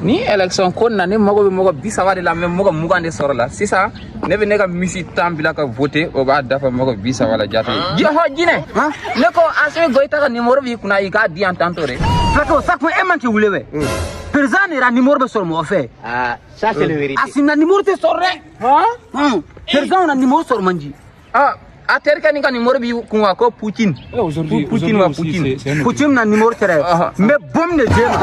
Ni élection ko na ne mago bɛ mɔgɔ 30 de la mais mɔgɔ 20 de sɔrɔ la sisan ne bɛ ne ka misi 10 bila ka voter o b'a dafa mɔgɔ 30 la jate. Jɔhɔ jinɛ. Ne ko Assimi Goïta ka numéro b'i kunna i k'a di yan tantôt dɛ. Fulakɛ o sakun e man k'i wuli wɛ. Président yɛrɛ numéro bɛ sɔrɔ mɔgɔ fɛ. Ah, ça c'est le vérité. Assimi na numéro tɛ sɔrɔ dɛ. Président na numéro sɔrɔ man di. Ah, a terikɛ nin ka numéro b'i kun wa ko Poutine. Aujourd'hui, Poutine wa Poutine. Poutine na numéro tɛ dɛ. N bɛ bombe de d'e ma.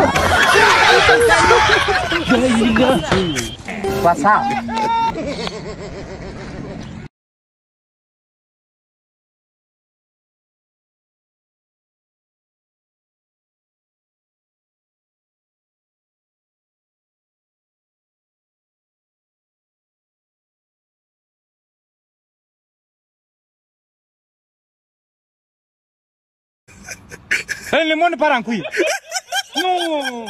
Pasa. Le monde part en couille. Non,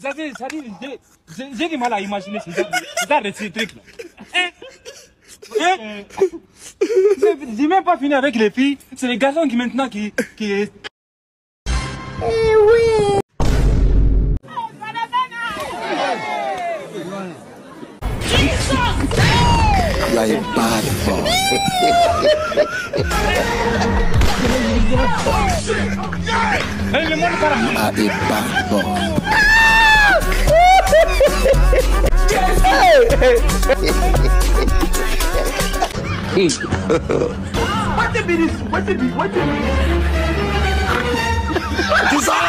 ça dit, j'ai du mal à imaginer ce genre de truc là. Hein? J'ai même pas fini avec les filles. C'est les garçons qui maintenant qui. Eh oui. You are a bad boy. Le monde part en couille. You are a bad boy. What the be this? What the be? What the be? Jesus!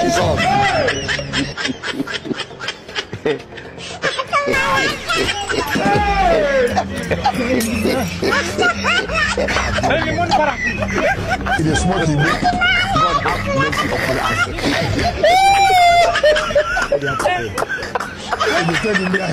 Jesus! Le monde part en couille. Il est smart, il God have mercy upon us. Il est